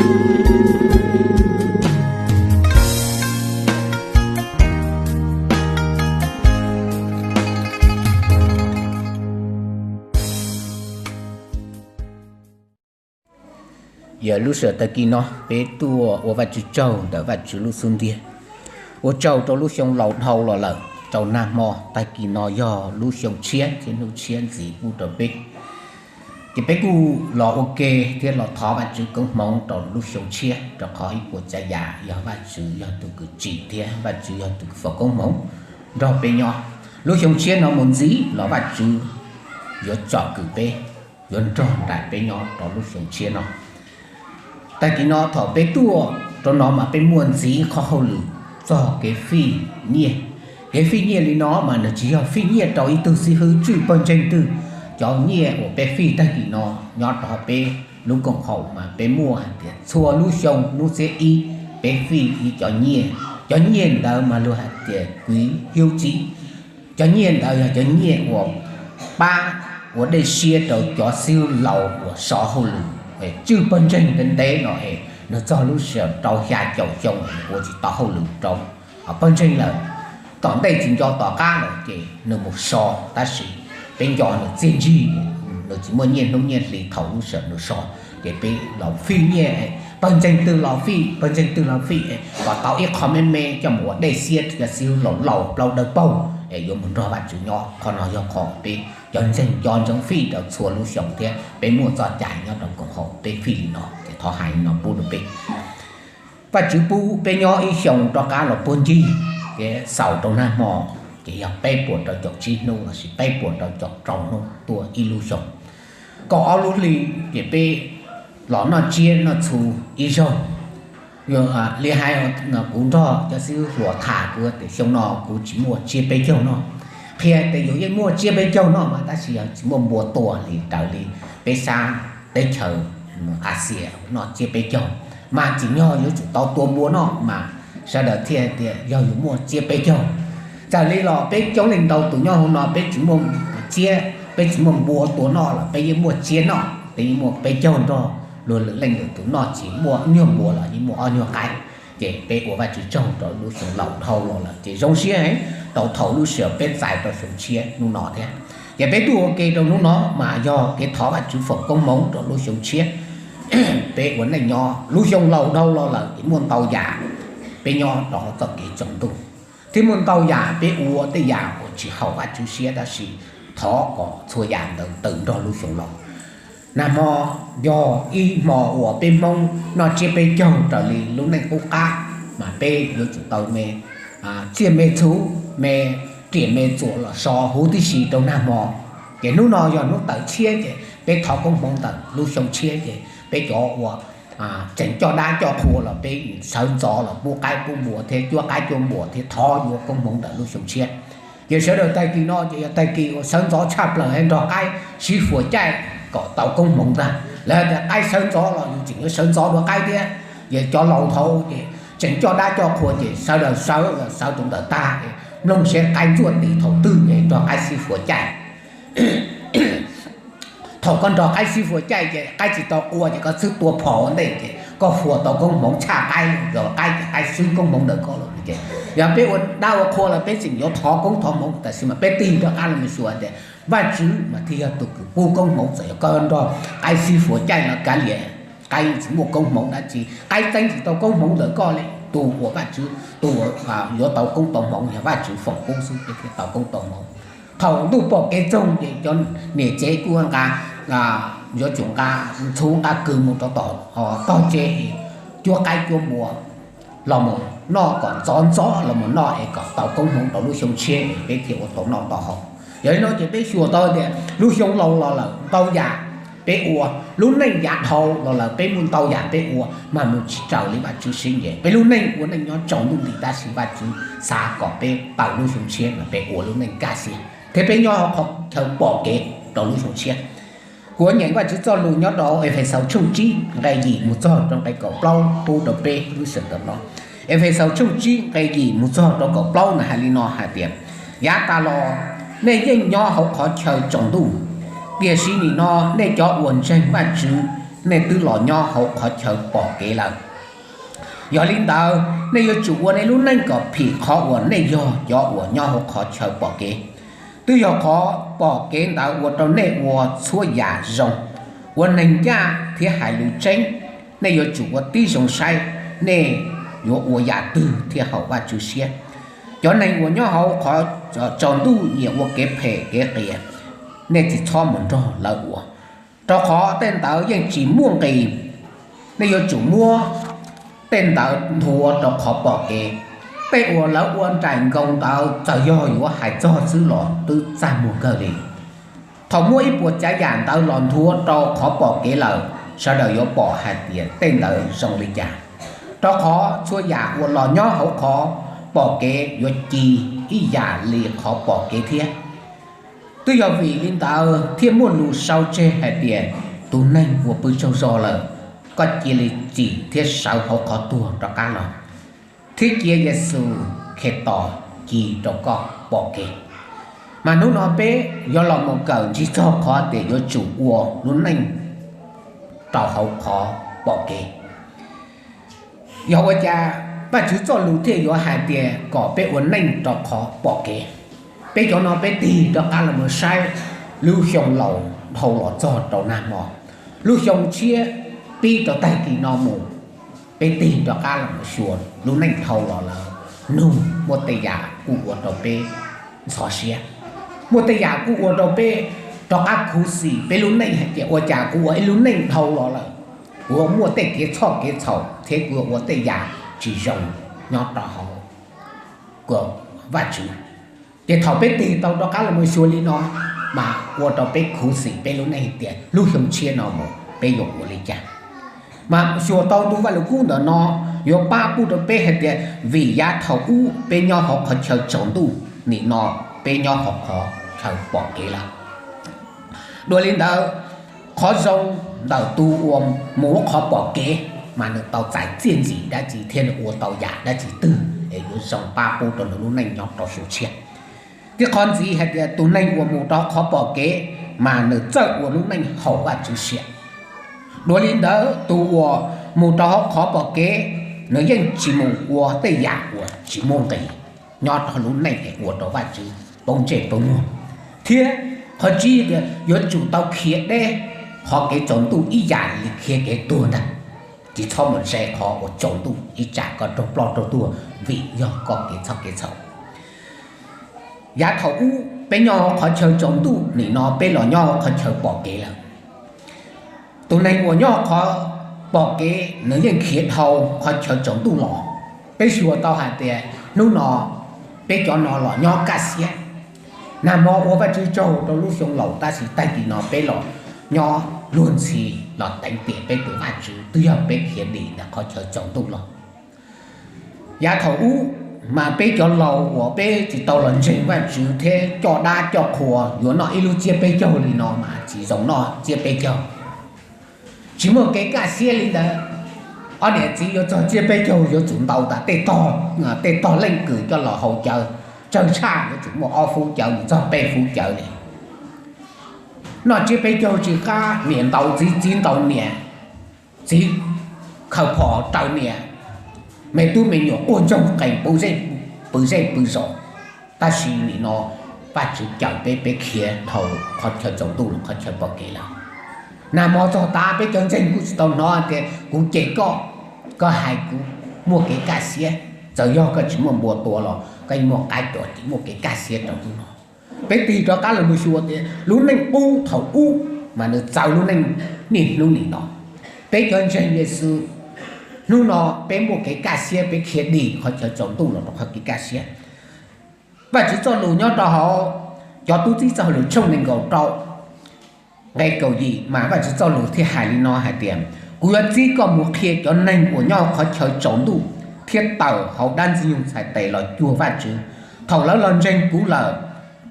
Yog lub sij hawm tag kis no peb tuaj ua Vajtswv tsaug ntawm Vajtswv lub xub ntiag, ua tsaug rau lub xyoo laus dhau los lawm rau nag hmo. Tag kis no yog lub xyoo tshiab thiab hnub tshiab ntxiv pub rau peb. Ces peb kuj los ua ke thiab los thov Vajtswv koob hmoov rau lub xyoo tshiab, rau qhov ib puas tsav yam yog Vajtswv yog tus kws tsim thiab Vajtswv yog tus kws foom koob hmoov nrog peb nyob. Lub xyoo tshiab no mus ntxiv los Vajtswv yuav tsom kwm peb, yuav nrog nraim peb nyob rau lub xyoo tshiab no. Tag kis no thaum peb tuaj rau no mas peb muaj ntxiv qhov hauj lwm txog kev fij nyiaj. Kev fij nyiaj li no mas nws tsis yog fij nyiaj rau ib tug xib hwb tswj pawg ntseeg twg. Cov nyiaj uas peb fij tag kis no nyob rau peb lub koom haum mas peb muaj hais tias txhua lub xyoo hnub xiab ib peb fij ib cov nyiaj. Cov nyiaj ntawd mas luag hais tias quỹ hưu trí. Cov nyiaj ntawd yog cov nyiaj uas pab ua dej siab rau cov xib hwb laus uas so hauj lwm tswj pawg ntseeg ntev ntev no es nws txog lub sij hawm rau xya caum xyoo nws ua tsis tau hauj lwm rau pawg ntseeg lawm. Tom ntej tsis nco tom qab lawm ces nws mus so, tab sis peb nco nws txiaj ntsig, nws tsis muaj nyiaj hnub nyiaj hli thaum lub sij hawm nws so. Ces peb los fij nyiaj, pawg ntseeg twg los fij, pawg ntseeg twg los fij, kom tau ib qho me me coj mus ua dej siab rau cov xib hwb laus laus plaub dawb paug es yuav mus nrog Vajtswv nyob. Qhov no yog qhov peb cov ntseeg nco ntsoov fij rau txhua lub xyoo thiab peb muaj txoj cai nyob rau koom haum peb fij li no ces thov hais li no pub rau peb. Vajtswv pub peb nyob ib xyoos rov qab los puag ncig, ces xaus rau nag hmo ces yog peb puas rau caum tsib hnub lossis peb puas rau caum rau hnub tuaj ib lub xyoo. Kaum ob lub hli ces peb los noj tsiab noj txhu ib zaug. Li hais, kuv nrog cov xib hwb hluas tham kuv tias xyoo no kuv tsis muaj tsiab peb caug noj. Qhia tias yus yeej muaj tsiab peb caug noj mas tab sis yog tsis muaj npua tua li raws li peb sab teb chaws Axias noj tsiab peb caug, mas tsim nyog yuav tsum tau tua npua noj mas sawv daws thiaj tias yog yus muaj tsiab peb caug. Txawm li los peb coob leej ntau tus nyob hauv no peb tsis muaj tsiab, peb tsis muaj npua tua noj los peb yeej muaj tsiab noj, peb yeej muaj peb caug nrog luag lwm leej lwm tus noj tsis muaj nyuag npua los yeej muaj ob nyuag qaib. Ces peb ua Vajtswv tsaug rau lub xyoo laus dhau los lawm ces zoo siab heev rau thaum lub sij hawm peb txais rau xyoo tshiab hnub no thiab. Ces peb tuaj ua ke rau hnub no mas yog kev thov Vajtswv foom koob hmoov rau lub xyoo tshiab. Peb ua neej nyob lub xyoo laus dhau los lawm ces muaj ntau yam peb nyob rau hauv txoj kev tsaus ntuj, thiab muaj ntau yam peb ua tej yam uas tsis haum Vajtswv siab, tab sis thov kom txhua yam ntawd tawm nrog lub xyoo laus. Nag hmo yog ib hmo uas peb Hmoob noj tsiab peb caug raws li lub neej qub qab, mas peb yuav tsum tau me txiaj me txhu, me riam me txuas los so huv tib si rau nag hmo. Ces hnub no yog hnub tawm tshiab ces peb thov koob hmoov ntawm lub xyoo tshiab ces peb cov uas tseem coj dab coj qhua los peb sawv ntxov los pub qaib pub npua thiab cuab qaib cuab npua thiab thov yuav koob hmoov ntawm lub xyoo tshiab. Ces sawv daws tag kis no ces yog tag kis uas sawv ntxov tshaj plaws es nrog qaib sib fuas caij kom tau koob hmoov ntag. Lawv hais tias qaib sawv ntxov los yus tseem yuav sawv ntxov dua qaib thiab. Ces cov laus thaud ces tseem coj dab coj qhua ces sawv daws sawv los sawv rau ntawm tag es mloog seb qaib ntxuaj tis thaum twg es nrog qaib sib fuas caij. Thaum koj nrog qaib sib fuas caij ces qaib tsis tau qua ces koj xub tua phom ua ntej ces koj fuas tau koob hmoov tshaj qaib, yog qaib ces qaib swb koob hmoov ntawm koj lawm. Yog peb ua dab ua qhua los peb tseem yuav thov koob thov hmoov, tab sis mas peb tig rov qab los mus xyuas tias Vajtswv mas thiaj yog tus kws pub koob hmoov, txawm yog koj nrog qaib sib fuas caij los kav liam, qaib tsis muaj koob hmoov dab tsi, qaib txeeb tsis tau koob hmoov ntawm koj li. Tus uas Vajtswv, tus uas yuav tau koob tau hmoov yog Vajtswv foom koob xwb thiaj tau koob tau hmoov. Thaum ntuj pom kev txoog ces cov niam tsev kuj nqa, yuav tsum nqa txhuv nqa kws mus rau tom tog tsev, cuab qaib cuab npua los mus noj kom ntxov ntxov los mus noj es kom tau koob hmoov rau lub xyoo tshiab es peb thiaj ua tau noj tau haus. Yog li no ces peb xyuas tau tias lub xyoo laus los lawm ntau yam peb ua, lub neej yav dhau los lawm peb muaj ntau yam peb ua mas mus tsis raws li Vajtswv siab nyiam. Peb lub neej ua neej nyob tsaus ntuj nti tab sis Vajtswv xav kom peb tawm lub xyoo tshiab mas peb ua lub neej kaj siab thiab peb nyob qhov chaw pom kev rau lub xyoo tshiab. Kuv nyeem Vajtswv txoj lus nyob rau Efexaus tshooj tsib nqe yim mus txog rau nqe kaum plaub pub rau peb lub sij hawm no. Efexaus tshooj tsib nqe yim mus txog rau kaum plaub nws hais li no hais tias, yav tas los nej yeej nyob hauv qhov chaw tsaus ntuj, tiam sis nim no nej cov uas ntseeg Vajtswv nej twb los nyob hauv qhov chaw pom kev lawm. Yog li ntawd, nej yuav tsum ua nej lub neej kom phim qhov uas nej yog cov uas nyob hauv qhov chaw pom kev. Twb yog qhov pom kev ntawd ua rau nej ua txhua yam zoo, ua neeg ncaj thiab hais lus tseeb. Nej yuav tsum ua tib zoo saib nej yuav ua yam twg thiaj haum Vajtswv siab. Cov neeg uas nyob hauv qhov tsaus ntuj nyiam ua kev phem kev qias, nej tsis txhob mus nrog lawv ua, rau qhov tej ntawd yeej tsis muaj nqis. Nej yuav tsum muab tej ntawd nthuav rau qhov pom kev. Tej uas lawv ua nraim nkoos ntawd txawm yog yuav hais txog xwb los twb txaj muag kawg li. Thaum muab ib puas tsav yam ntawd los nthuav rau qhov pom kev lawm, sawv daws yuav pom hais tias tej ntawd zoo li cas, rau qhov txhua yam uas los nyob hauv qhov pom kev yuav ci ib yam li qhov pom kev thiab. Twb yog vim li ntawd thiaj muaj lus sau tseg hais tias, tus neeg uas pw tsaug zog lawm, koj cia li txim thiab sawv hauv qhov tuag rov qab los, thiab cia Yexus Khetos ci rau koj pom kev. Mas hnub no peb yuav los mus kawm ntsig txog qhov tias yuav tsum ua lub neej rau hauv qhov pom kev. Yog ua cas Vajtswv txoj lus thiaj yuav hais tias kom peb ua neej rau qhov pom kev? Peb cov no peb tig rov qab los mus saib lub xyoo laus dhau los txog rau nag hmo, lub xyoo tshiab pib rau tag kis no mus, peb tig rov qab los mus xyuas lub neej dhau los lawm, nug muaj tej yam kuj ua rau peb ntxhov siab, muaj tej yam kuj ua rau peb rov qab khuv xim peb lub neej hais tias ua cas kuv ua ib lub neej dhau los lawm, kuv muaj tej kev txhoj kev txhaum thiab kuv ua tej yam tsis zoo nyob rau hauv Vajtswv. Ces thaum peb tig tau rov qab los mus xyuas li no, mas ua rau peb khuv xim peb lub neej tias lub xyoo tshiab no mus peb yuav ua li cas. Mas xyuas tau ntu Vajluskub ntawm no yuav pab pub rau peb hais tias vim yav thaum ub peb nyob hauv qhov chaw tsaus ntuj, nim no peb nyob hauv qhov chaw pom kev lawm. Dua li ntawd, qhov zoo ntawm tus uas mus ua qhov pom kev, mas nws tau txais txiaj ntsim dab tsi thiab nws ua tau yam dab tsi twg es yuav zoo pab pub rau nws lub neej nyob rau xyoo tshiab? Tib qhov ntxiv hais tias tus neeg uas mus rau qhov pom kev, mas nws txawj ua lub neej haum Vajtswv siab. Dua li ntawd, tus uas mus rau hauv qhov pom kev, nws yeej tsis mus ua tej yam uas tsis muaj nqis nyob rau lub neej es ua rau Vajtswv poob ntsej poob muag, thiab qhov tsib tias yuav tsum tau khiav deb qhov kev tsaus ntuj ib yam li khiav kev tuag ntag. Tsis txhob mus ze qhov uas tsaus ntuj ib tsam koj raug ploj raug tuag vim yog koj kev txhoj kev txhaum. Yav thaum ub peb nyob hauv qhov chaw tsaus ntuj, nim no peb los nyob hauv qhov chaw pom kev lawm. Tus neeg uas nyob qhov pom kev nws yeej khiav dhau qhov chaw tsaus ntuj los. Peb xyuas tau hais tias hnub no peb cov no los nyob kaj siab. Nag hmo ua Vajtswv tsaug rau lub xyoo laus tab sis tag kis no peb los nyob luag ntxhi los teev tiam peb tus Vajtswv twb yog peb khiav dim ntawm qhov chaw tsaus ntuj los. Yav thaum ub mas peb cov laus uas peb tsis tau los ntseeg Vajtswv thiab coj dab coj qhua yuav noj ib lub tsiab peb caug li no mas tsis zoo noj tsiab peb caug. Tsis muaj kev kaj siab li ntawd. Ob niam txiv yuav txog tsiab peb caug yuav tsum ntaus tas tej tog, tej tog leej kws coj los haus cawv, tsawg tshaj yuav tsum muaj ob fub cawv mus txog peb fub cawv li. Noj tsiab peb caug tsis qab niam ntaus txiv, txiv ntaus niam, txiv khaws phom raws niam, me tub me nyuam quaj ntsoog qees pw zej pw zos. Tab sis nim no Vajtswv cawm peb, peb khiav dhau qhov chaw tsaus ntuj los qhov chaw pom kev lawm. Nag hmo txog tav peb cov ntseeg kuj tsis tau hnov tias kuv cem koj, koj hais kuv muaj kev kaj siab. Txawm yog koj tsis muaj npua tua los koj yeej muaj qaib tua ces muaj kev kaj siab rau hnub no. Peb tig rov qab los mus xyuas tias lub neej qub thaum ub mas nws txawv lub neej niaj hnub nim no. Peb cov ntseeg Yexus hnub no peb muaj kev kaj siab, peb khiav dim qhov chaw tsaus ntuj los rau qhov kev kaj siab. Vajtswv txoj lus nyob rau hauv cov tub txib txoj lus tshooj nees nkaum rau nqe kaum yim mas Vajtswv txoj lus thiaj hais li no hais tias, kuv yuav txib koj mus qhia cov neeg uas nyob qhov chaw tsaus ntuj thiab tawm hauv dab ntxwg nyoog txhais tes los cuag Vajtswv. Thaum lawv los ntseeg kuv lawm,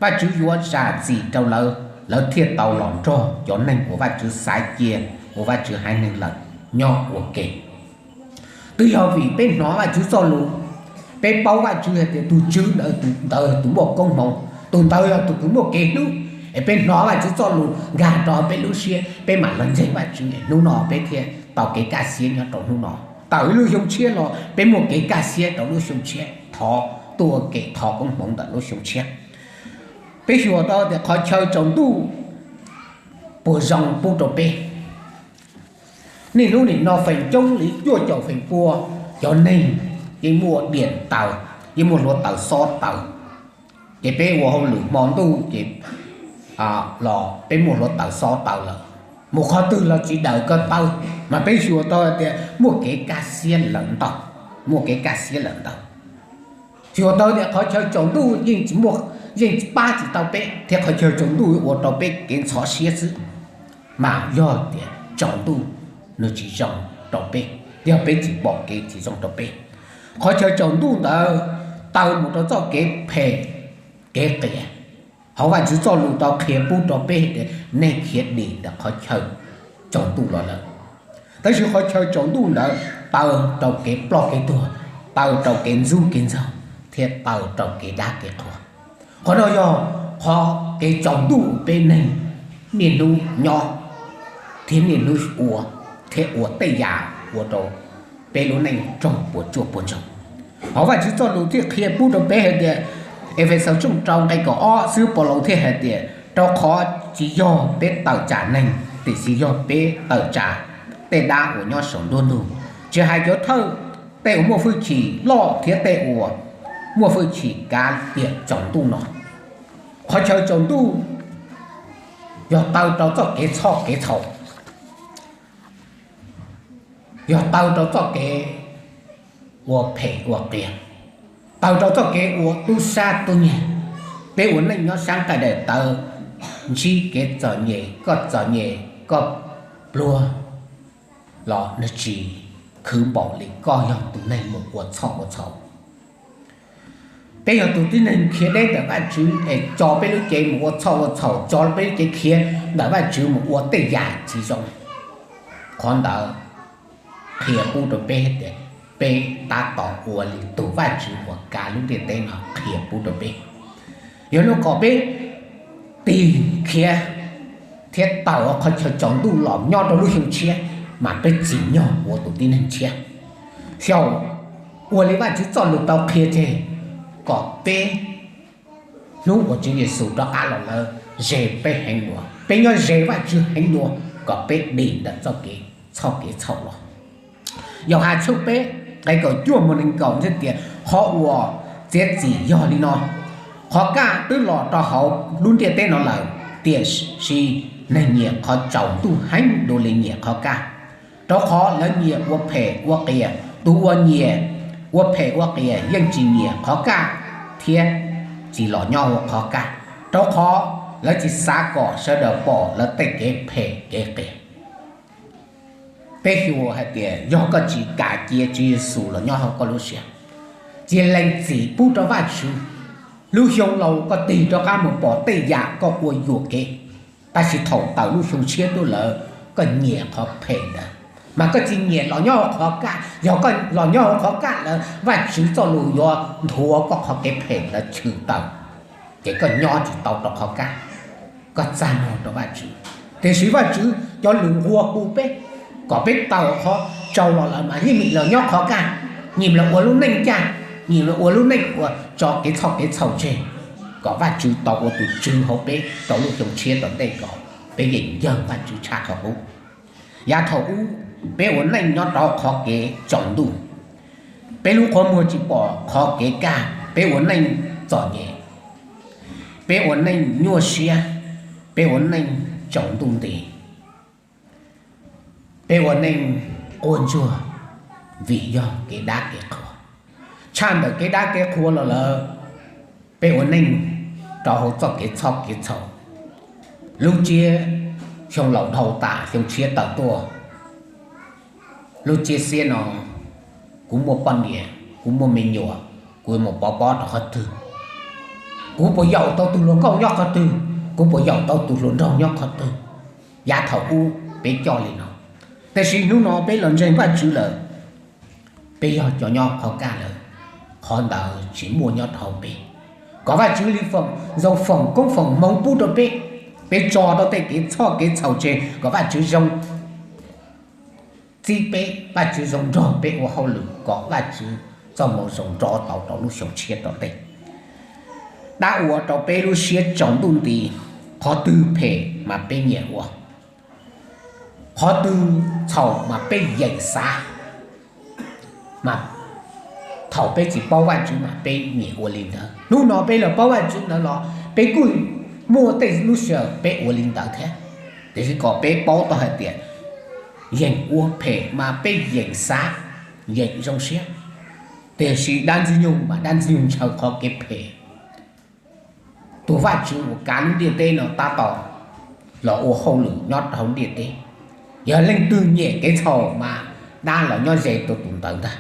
Vajtswv yuav zam txim rau lawv, lawv thiaj tau los nrog cov neeg uas Vajtswv xaiv cia ua Vajtswv haiv neeg lawm nyob ua ke. Twb yog vim peb hnov Vajtswv txoj lus, peb paub Vajtswv hais tias tus Tswv ntawd, tus ntawd yog tus muaj koob hmoov, tus ntawd yog tus kws muaj kev hlub, Es peb hnov Vajtswv txoj lus nkag rau peb lub siab, peb mam los ntseeg Vajtswv, hnub no peb thiaj tau kev kaj siab nyob rau hnub no. Tawm ib lub xyoo tshiab los peb muaj kev kaj siab rau lub xyoo tshiab, thov tuaj ua ke thov koob hmoov ntawm lub xyoo tshiab. Peb xyuas tau tias qhov chaw tsaus ntuj puas zoo pub rau peb. Niaj hnub nim no feem coob li cuaj caum feem pua cov neeg yeej muaj diam taws, yeej muaj hluav taws xob taws. Ces peb ua hauj lwm hmo ntuj ces los peb muaj hluav taws xob taws lawm, mus qhov twg los tsis daws ko taw, mas peb xyuas tau tias muaj kev kaj siab lawm ntau, muaj kev kaj siab lawm ntau. Xyuas tau tias qhov chaw tsaus ntuj yeej tsis muaj, yeej pab tsis tau peb, thiab qhov chaw tsaus ntuj ua rau peb kev ntxhov siab xwb. Mas yog tias tsaus ntuj nws tsis zoo rau peb, yog peb tsis pom kev tsis zoo rau peb. Qhov chaw tsaus ntuj ntawd taw mus rau txoj kev phem, kev qias. Hauv Vajtswv txoj lus tau qhia pub rau peb tias nej khiav dim ntawm qhov chaw tsaus ntuj los lawm. Tab sis qhov chaw tsaus ntuj ntawd taw rau kev ploj kev tuag, taw rau kev ntxub kev ntxaug, thiab taw rau kev dab kev qhuas. Qhov no yog qhov kev tsaus ntuj peb neeg niaj hnub nyob thiab niaj hnub ua, thiab ua tej yam ua rau peb lub neej raug puas tsuaj puas ntsoog. Hauv Vajtswv txoj lus thiaj qhia pub rau peb hais tias, Efexaus tshooj rau nqe kaum ob xib hwb Paulus thiaj hais tias, rau qhov tsis yog peb tawm tsam neeg, tiam sis yog peb tawm tsam tej dab uas nyob saum nruab ntug, tsis hais cov thawj, tej uas muaj hwj chim loj thiab tej uas muaj hwj chim kav tiam tsaus ntuj no. Qhov chaw tsaus ntuj yog taw rau txoj kev txhoj kev txhaum, yog taw rau txoj kev ua phem ua qias, taw rau txoj kev ua tub sab tub nyiag. Peb ua neej nyob sab nqaij daim tawv, ntsib kev txom nyem, koj txom nyem koj pluag los nws tsis khwv npaum li koj yog tus neeg mus ua txhoj ua txhaum. Peb yog tus tib neeg khiav deb ntawm Vajtswv es tso peb lub cev mus ua txhoj ua txhaum, tso peb lub cev khiav ntawm Vajtswv mus ua tej yam tsis zoo. Qhov ntawd qhia pub rau peb tias peb tab tom ua li tus vaj tswv uas kav lub ntiaj teb no qhia pub rau peb. Yog no kom peb tig khiav thiab tawm qhov chaw tsaus ntuj los nyob rau lub xyoo tshiab, mas peb tsim nyog ua tus tib neeg tshiab. Xyaum ua li Vajtswv txoj lus tau qhia tseg, kom peb hnub uas Tswv Yexus rov qab los lawm ze peb heev dua, peb nyob ze Vajtswv heev dua, kom peb dim ntawm txoj kev txhoj kev txhaum los. Yauhas tshooj peb nqe kaum cuaj mus nees nkaum ntxhi tias qhov uas txiav txim yog li no: Qhov kaj twb los rau hauv lub ntiaj teb no lawm, tiam sis neeg nyiam qhov tsaus ntuj heev dua li nyiam qhov kaj, rau qhov lawv nyiam ua phem ua qias. Tus uas nyiam ua phem ua qias yeej tsis nyiam qhov kaj thiab tsis los nyob hauv qhov kaj, rau qhov lawv tsis xav kom sawv daws pom lawv tej kev phem kev qias. Peb xyuas hais tias yog koj tsis kam cia Tswv Yexus los nyob hauv koj lub siab, cia lees txim pub rau Vajtswv, lub xyoo laus koj tig rov qab mus pom tej yam koj ua yuam kev, tab sis thaum tawm lub xyoo tshiab tuaj lawm koj nyiam qhov phem ntawd, mas koj tsis nyiam los nyob hauv qhov kaj. Yog koj los nyob hauv qhov kaj lawm, Vajtswv txoj lus yuav nthuav koj qhov kev phem ntawd tshwm tawm, ces koj nyob tsis tau rau qhov kaj, koj txaj muag rau Vajtswv. Tiam sis Vajtswv cov lus nqua hu peb kom peb tawm qhov tsaus los lawm mas yeej nyiam los nyob qhov kaj, nyiam los ua lub neej kaj, nyiam los ua lub neej uas tso kev txhoj kev txhaum tseg, kom Vajtswv tau ua tus tswv hauv peb rau lub xyoo tshiab tom ntej kom peb yeem yawg Vajtswv tshaj qhov qub. Yav thaum ub peb ua neej nyob rau qhov kev tsaus ntuj, peb lub qhov muag tsis pom qhov kev kaj, peb ua neej txom nyem, peb ua neej nyuaj siab, peb ua neej tsaus ntuj nti, peb ua neej quaj ntsuag vim yog kev dab kev qhuas. Tshaj ntawm kev dab kev qhuas los lawm, peb ua neej rau hauv txoj kev txhoj kev txhaum. Lub tsiab xyoo laus dhau tas xyoo tshiab tawm tuaj, lub tsiab xiab no, kuv muaj poj niam, kuv muaj me nyuam, kuv mus pov pob rau qhov twg? Kuv puas yaum tau tus hluas nkauj nyob qhov twg? Kuv puas yaum tau tus hluas nraug nyob qhov twg? Yav thaum ub peb coj li no, tiam sis hnub no peb los ntseeg Vajtswv lawm, peb yog cov nyob qhov kaj lawm, qhov ntawd tsis muaj nyob rau hauv peb. Kom Vajtswv li foom zoo foom koob foom hmoov pub rau peb, Peb tso rau tej kev txhoj kev txhaum tseg kom Vajtswv zoo txib peb, Vajtswv zoo nrog peb ua hauj lwm kom Vajtswv txoj moo zoo nrov tau rau lub xyoo tshiab rau tej. Dab ua rau peb lub siab tsaus ntuj nti, qhov twg phem mas peb nyiam ua, qhov twg txhaum mas peb yeem xav, mas thaum peb tsis paub Vajtswv mas peb nyiam ua li ntawd. Hnub no peb los paub Vajtswv ntawd los peb kuj muaj tej lub sij hawm peb ua li ntawd thiab. Tiam sis kom peb paub tau hais tias yeem ua phem mas peb yeem xav, yeem zoo siab, tiam sis dab ntxwg nyoog mas dab ntxwg nyoog ntshaw qhov kev phem. Tus Vajtswv uas kav lub ntiaj teb no tab tom los ua hauj lwm nyob rau hauv ntiaj teb. Yog leej twg nyiam kev txhaum mas dab los nyob ze rau tus ntawd ntag.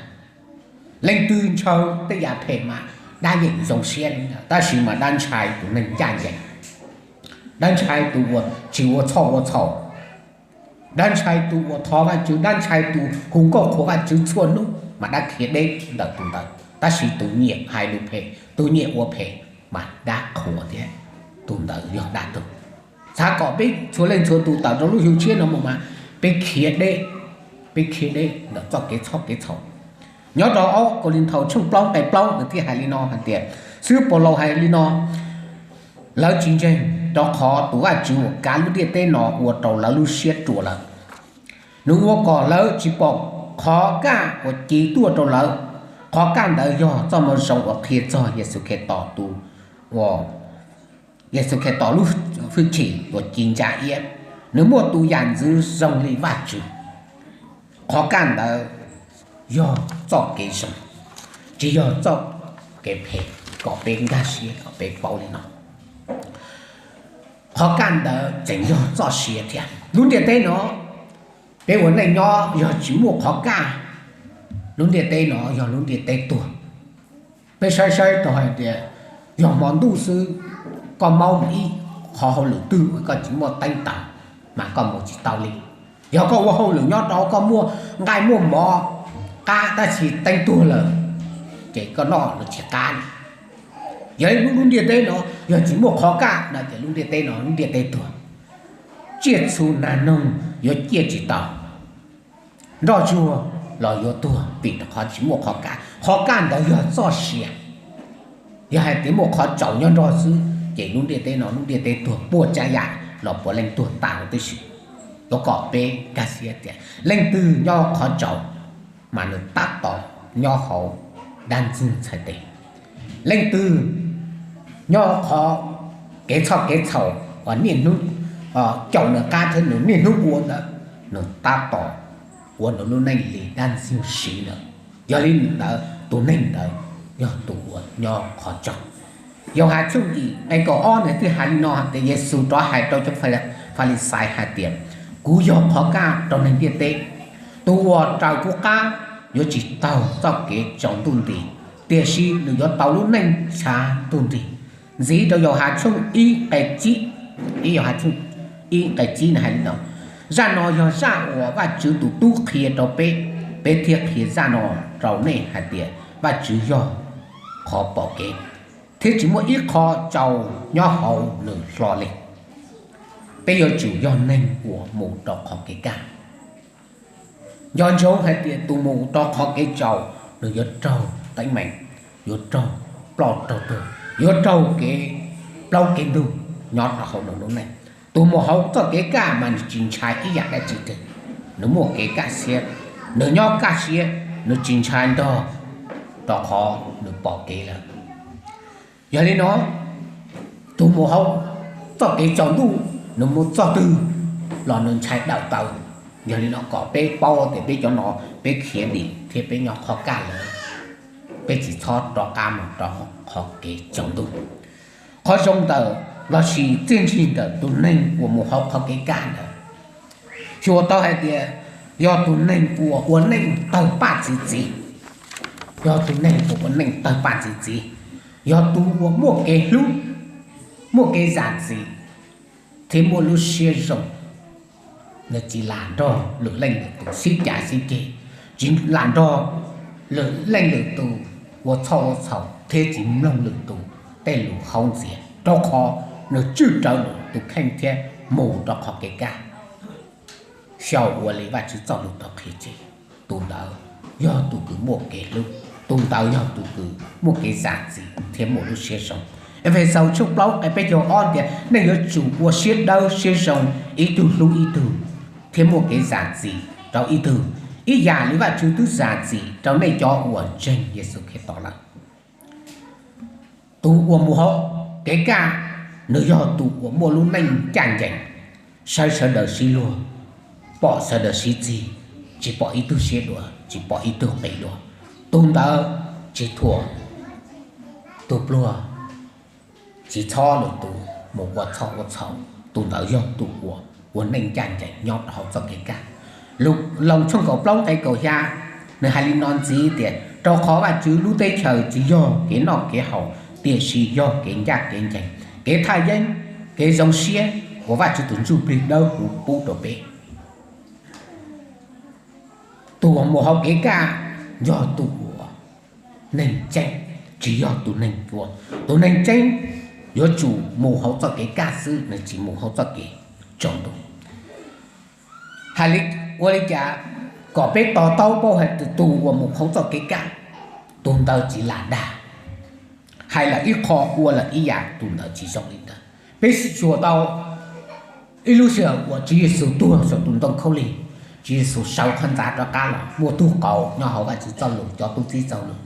Leej twg ntshaw tej yam phem mas dab yeem zoo siab li ntawd, tab sis mas dab ntshai tus neeg ncaj ncees, dab ntshai tus uas tsis ua txhoj ua txhaum, dab ntshai tus uas thov Vajtswv, dab ntshai tus hu nkauj qhuas Vajtswv txhua hnub mas dab khiav deb ntawm tus ntawd. Tab sis tus nyiam hais lus phem, tus nyiam ua phem mas dab qhuas thiab, tus ntawd yog dab tuag. Xav kom peb txhua leej txhua tus tawm rau lub xyoo tshiab no mus mas peb khiav deb, peb khiav deb ntawm txoj kev txhoj kev txhaum. Nyob rau ob Kaulinthaus tshooj plaub nqe plaub nws thiaj hais li no hais tias, xib hwb Paulus hais li no, lawv tsis ntseeg rau qhov tus Vajtswv uas kav lub ntiaj teb no ua rau lawv lub siab ruam lawm. Nws ua kom lawv tsis pom qhov kaj uas ci tuaj rau lawv. Qhov kaj ntawd yog txoj moo zoo uas qhia txog Yexus Khetos tus, Yexus Khetos lub hwj chim uas ci ntsa iab. Nws muaj tus yam ntxwv zoo li Vajtswv. Qhov kaj ntawd yog txoj kev zoo, tsis yog txoj kev phem, kom peb nkag siab kom peb paub li no. Qhov kaj ntawd tseem yog txoj sia thiab. Lub ntiaj teb no, peb ua neej nyob yog tsis muaj qhov kaj, lub ntiaj teb no yog lub ntiaj teb tuag. Peb saib saib rau hais tias yog hmo ntuj xwb, koj maub mus ib qho hauj lwm twg uas koj tsis muaj teeb taws mas koj mus tsis tau li. Yog koj ua hauj lwm nyob rau koj muaj nqaij muaj mov qab tab sis teeb tuag lawm, ces koj noj los tsis qab li. Yog lub, lub ntiaj teb no yog tsis muaj qhov kaj no ces lub ntiaj teb no lub ntiaj teb tuag. Tsiaj txhu nag noog yuav ciaj tsis tau, nroj tsuag los yuav tuag vim rau qhov tsis muaj qhov kaj. Qhov kaj ntawd yog txoj sia. Yog hais tias muaj qhov tsaus nyob nrog xwb ces lub ntiaj teb no lub ntiaj teb tuag puas tsav yam los puav leej tuag tas huv tib si. Yuav kom peb nkag siab tias leej twg nyob qhov tsaus mas nws tab tom nyob hauv dab ntxwg ntxhais tes. Leej twg nyob qhov kev txhoj kev txhaum uas niaj hnub caum nws qab thiab nws niaj hnub ua ntawd, nws tab tom ua nws lub neej li dab ntxwg siv ntawd. Yog li ntawd tus neeg ntawd yog tus uas nyob qhov tsaus. Yauhas tshooj yim nqe kaum ob nws thiaj hais li no hais tias Yexus rov hais rau cov Falixais hais tias, kuv yog qhov kaj rau neeg ntiaj teb. Tus uas raws kuv qab yuav tsis taug txoj kev tsaus ntuj nti, tiam sis nws yuav tau lub neej ntshav ntuj nti. Ntxiv rau Yauhas tshooj ib nqe tsib, ib Yauhas tshooj ib nqe tsib nws hais li no, zaj no yog zaj uas Vajtswv tus Tub qhia rau peb, peb thiaj qhia zaj no rau nej hais tias Vajtswv yog qhov pom kev, thiab tsis muaj ib qho tsaus nyob hauv nws hlo li. Peb yuav tsum yog neeg uas mus rau qhov kev kaj. Nco ntsoov hais tias tus mus rau qhov kev tsaus nws yuav raug teeb meem, yuav raug ploj raug tuag, yuav raug kev plaub kev ntug nyob rau hauv nws lub neej. Tus mus hauv txoj kev kaj mas nws tsis ntshai ib yam dab tsi kiag, nws muaj kev kaj siab, nws nyob kaj siab, nws tsis ntshai nrog, rau qhov nws pom kev lawm. Yog li no, tus mus hauv txoj kev tsaus ntuj nws mus txog twg los nws ntshai dawm taw. Yog li no kom peb paub tias peb cov no peb khiav dim thiab peb nyob qhov kaj lawm, peb tsis txhob rov qab mus rau qhov kev tsaus ntuj. Qhov zoo ntawm lossis txiaj ntsig ntawm tus neeg uas mus hauv qhov kev kaj ntawd, xyuas tau hais tias yog tus neeg uas ua neej tawg paj txi txiv, yog tus neeg uas ua neej tawg paj txi txiv, yog tus uas muaj kev hlub, muaj kev zam txim, thiab muaj lub siab zoo. Nws tsis lam nrog lwm leej lwm tus sib cav sib ceg, tsis lam nrog lwm leej lwm tus ua txhoj ua txhaum thiab tsis mloog lwm tus tej lus haub ntxias, rau qhov nws tswj rawv nws tus kheej thiab mus rau qhov kev kaj, xyaum ua li Vajtswv txoj lus tau qhia tseg. Tus ntawd yog tus kws muaj kev hlub, tus ntawd yog tus kws muaj kev zam txim thiab muaj lub siab zoo. Efexaus tshooj plaub nqe peb caug ob tias nej yuav tsum ua siab dawb siab zoo, ib tug hlub ib tug, thiab muaj kev zam txim rau ib tug, ib yam li Vajtswv twb zam txim rau nej cov uas ntseeg Yexus Khetos lawm. Tus uas mus hauv kev kaj, nws yog tus uas muaj lub neej ncaj ncees, saib sawv daws sib luag, pom sawv daws sib txig, tsis pom ib tug siab dua, tsis pom ib tug qis dua. Tus ntawd tsis thuam tus pluag, tsis txhob lwm tus mus ua txhoj ua txhaum. Tus ntawd yog tus uas ua neej ncaj ncees nyob rau hauv txoj kev kaj. Loos tshooj kaum plaub nqe kaum xya, nws hais li no ntxiv tias rau qhov Vajtswv lub teb chaws tsis yog kev noj kev haus, tiam sis yog kev ncaj kev ncees, kev thaj yeeb, kev zoo siab uas Vajtswv tus Ntsuj Plig Dawb Huv pub rau peb. Tus uas mus hauv kev kaj yog tus uas neeg tseeb, tsis yog tus neeg ua. Tus neeg tseeb yuav tsum mus hauv txoj kev kaj xwb, nws tsis mus hauv txoj kev tsaus ntuj. Hais li, ua li cas kom peb to taub paub hais tias tus uas mus hauv txoj kev kaj, tus ntawd tsis lam dag. Hais lawm ib qho ua lawm ib yam, tus ntawd tsis zoo li ntawd. Peb xyuas tau ib lub sij hawm uas Tswv Yexus tuag saum tus ntoo khaub lig, Tswv Yexus sawv qhov ntxa rov qab los, muaj tug qauv nyob hauv Vajtswv txoj lus, cov tub txib txoj lus,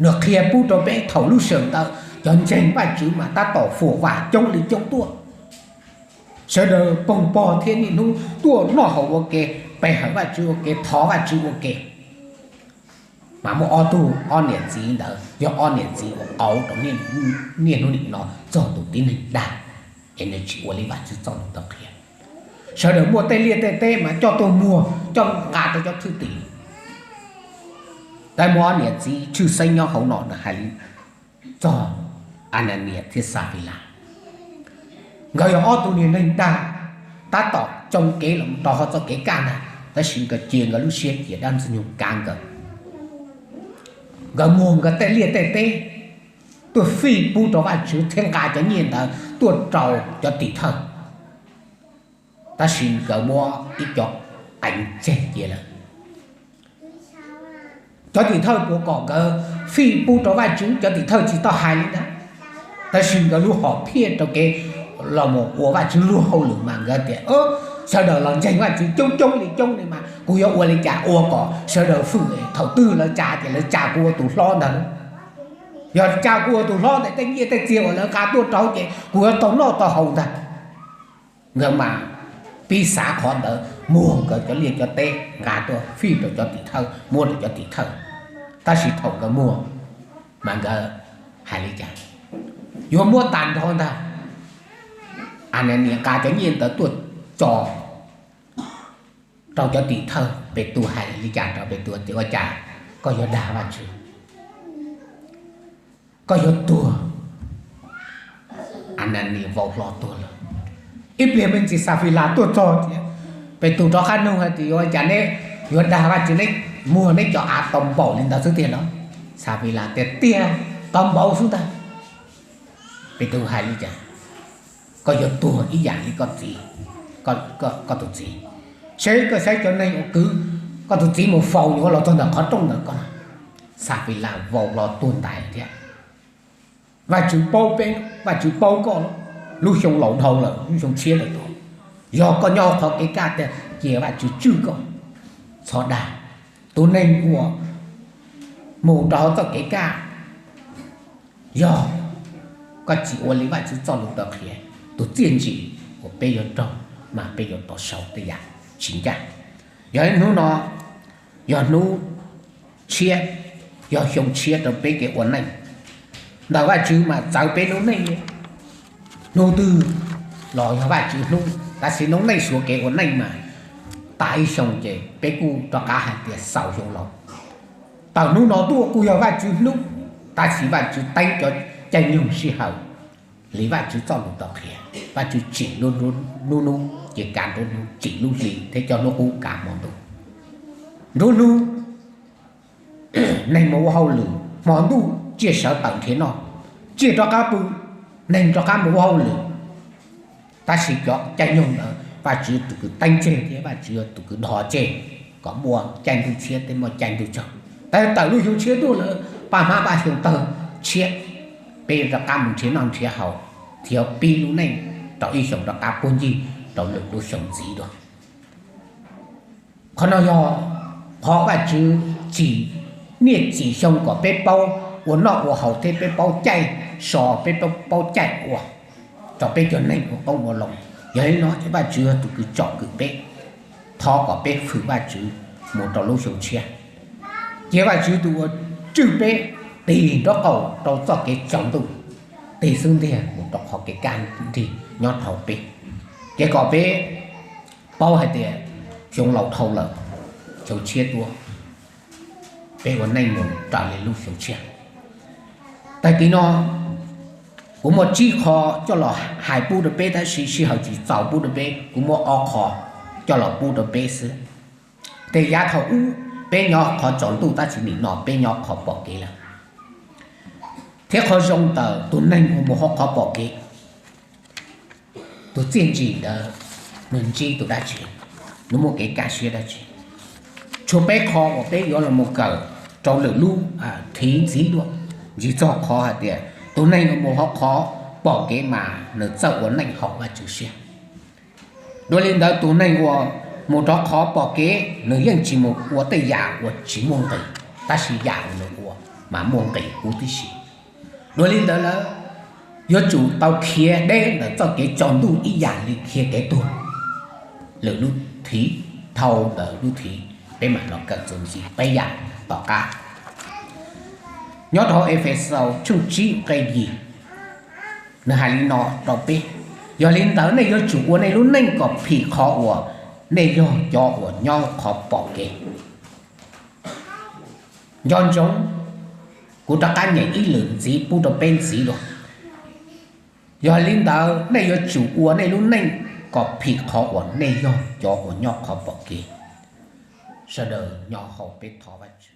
nws qhia pub rau peb thaum lub sij hawm ntawd cov ntseeg Vajtswv mas tab tom fuam vam coob li coob tuaj. Sawv daws poog pog thiab niaj hnub tuaj noj haus ua ke, pe hawm Vajtswv ua ke, thov Vajtswv ua ke. Mas muaj ob tug, ob niam txiv ntawd yog ob niam txiv uas qauv rau niaj hnub nim no txog tus tib neeg dag, es nws tsis ua li Vajtswv txoj lus tau qhia. Sawv daws muaj tej liaj tej teb mas coj tuaj muag coj nqa rau cov thwj tim. Tab muaj ob niam txiv tshwj xeeb nyob hauv no, nws hais txog Ananias thiab Xafilas. Nkawd yog ob tug niag neeg dag, tab tom tsoo kev los rau hauv txoj kev kaj ntag, tab sis nkawd cia nkawd lub siab cia dab Ntxwg Nyoog kav nkawd. Nkawd muag nkawd tej liaj tej teb tuaj fij pub rau Vajtswv thiab nqa cov nyiaj ntawd tuaj rau cov tim thawj, tab sis nkawd muab ib co qeev tseg cia lawm. Cov tim thawj puas kom nkawd fij pub rau Vajtswv? Cov tim thawj tsis tau hais li ntawd, tab sis nkawd lub hom phiaj rau kev los mus ua Vajtswv lub hauj lwm mas nkawd tias, sawv daws los ntseeg Vajtswv coob coob li coob li mas kuv yuav ua li cas ua kom sawv daws fwm, thaum twg lawv tsa ces lawv tsa kuv ua tus hlob ntag. Yog tsa kuv ua tus hlob ntawm tej nyiaj tej txiag uas lawv nqa tuaj rau ces kuv yuav tau noj tau haus ntag. Nkawd mas pib xav qhov ntawd, muag nkawd cov liaj cov teb nqa tuaj fij rau cov tim thawj, muab rau cov tim thawj. Tab sis thaum nkawd muag mas nkawd hais li cas? Yuav muab tag nrho ntag. Ananias nqa cov nyiaj ntawd tuaj tso rau cov tim thawj, Petus hais li cas rau Petus tias, ua cas koj yuav dag Vajtswv? Koj yuav tuag. Ananias vau hlo tuag lawm. Ib pliag me ntsis Xafilas tuaj txog tias, Petus rov qab nug hais tias, ua cas neb yuav dag Vajtswv, neb muag neb cov av tau npaum li ntawd xwb tiag los? Xafilas tias, tiag, tau npaum xwb ntag. Petus hais li cas? Koj yuav tuag ib yam li koj txiv, koj tus txiv. Saib koj saib cov neeg uas kwv koj tus txiv mus faus yuav los txog ntawm qhov rooj ntawm koj. Xafilas vau hlo tuag ntais thiab. Vajtswv paub peb, Vajtswv paub koj, lub xyoo laus dhau lawm, lub xyoo tshiab lawm tuaj. Yog koj nyob qhov kev kaj tiag, cia Vajtswv tswj koj. Txhob dag. Tus neeg uas mus rau hauv txoj kev kaj, yog koj tsis ua li Vajtswv txoj lus tau qhia, tus txiaj ntsim uas peb yuav raug mas peb yuav tau sau tej yam tsis ncaj. Yog ib hnub no, yog hnub tshiab, yog xyoo tshiab rau peb kev ua neej. Ntawm Vajtswv mas txawv peb noob neej li. Hnub twg los yog Vajtswv hnub, tab sis noob neej suav kev ua neej mas tas ib xyoo ces peb kuj rov qab hais tias xaus xyoo laus. Tawm hnub no tuaj kuj yog Vajtswv hnub, tab sis Vajtswv teeb cov caij nyoog sij hawm li Vajtswv txoj lus tau qhia. Vajtswv tsim lub hnub, ces kav nruab hnub, tsim lub hli thiab cov hnub qub kav hmo ntuj. Nruab hnub neeg mus ua hauj lwm, hmo ntuj tsiaj sawv tawm nrhiav noj, tsiaj rov qab pw, neeg rov qab mus ua hauj lwm. Tab sis cov caij nyoog ntawd Vajtswv tus kws teeb tseg thiab Vajtswv tus kws dhos tseg kom muaj caij ntuj tshiab thiab muaj caij ntuj tsaug. Tab sis tawm lub xyoo tshiab tuaj lawm, paj hmab paj xyoo tawg tshiab, peb rov qab mus nrhiav noj nrhiav haus, thiab pib lub neej rau ib xyoos rov qab puag ncig rau lwm lub xyoo ntxiv dua. Qhov no yog qhov Vajtswv tsim niaj tsim xyoo kom peb paub ua noj ua haus thiab peb paub caij so, peb paub caij ua, rau peb cov neeg ua qoob ua loo. Yog li no ces Vajtswv yog tus kws tsom kwm peb, thov kom peb hwm Vajtswv mus rau lub xyoo tshiab. Cia Vajtswv tus uas tswj peb tig nraub qaum rau txoj kev tsaus ntuj, tig xub ntiag mus rau qhov kev kaj nrig nyob dhau peb. Ces kom peb paub hais tias xyoo laus dhau lawm, xyoo tshiab tuaj, peb ua neej mus raws li lub xyoo tshiab. Tag kis no kuv muaj tsib qho coj los hais pub rau peb, tab sis sij hawm tsis txaus pub rau peb, kuv muab ob qho coj los pub rau peb xwb. Ces yav thaum ub peb nyob qhov tsaus ntuj, tab sis nim no peb nyob qhov pom kev lawm. Thiab qhov zoo ntawm tus neeg uas mus hauv qhov pom kev, tus txiaj ntsig ntawd nws ntsib tus dab tsi, nws muaj kev kaj siab dab tsi? Tshuav peb qho uas peb yuav los mus kawm rau lwm lub thiv ntxiv dua, ntsis txog qhov hais tias tus neeg uas mus hauv qhov pom kev mas nws txawj ua neej haum Vajtswv siab. Dua li ntawd tus neeg uas mus rau qhov pom kev nws yeej tsis mus ua tej yam uas tsis muaj nqis, tab sis yam uas nws ua mas muaj nqis huv tib si. Dua li ntawd lawm, yuav tsum tau khiav deb ntawm txoj kev tsaus ntuj ib yam li khiav kev tuag. Lwm lub thiv, dhau ntawm lub thiv, peb mam los kawm txuas ntxiv peb yam tom qab. Nyob rau hauv Efexaus tshooj tsib nqe yim, nws hais li no rau peb: Yog li ntawd nej yuav tsum ua nej lub neej kom phim qhov uas nej yog cov uas nyob qhov pom kev. Nco ntsoov, kuv rov qab nyeem ib lwm ntxiv pub rau peb ntxiv dua. Yog li ntawd nej yuav tsum ua nej lub neej kom phim qhov uas nej yog cov uas nyob qhov pom kev. Sawv daws nyob hauv peb thov Vajtswv.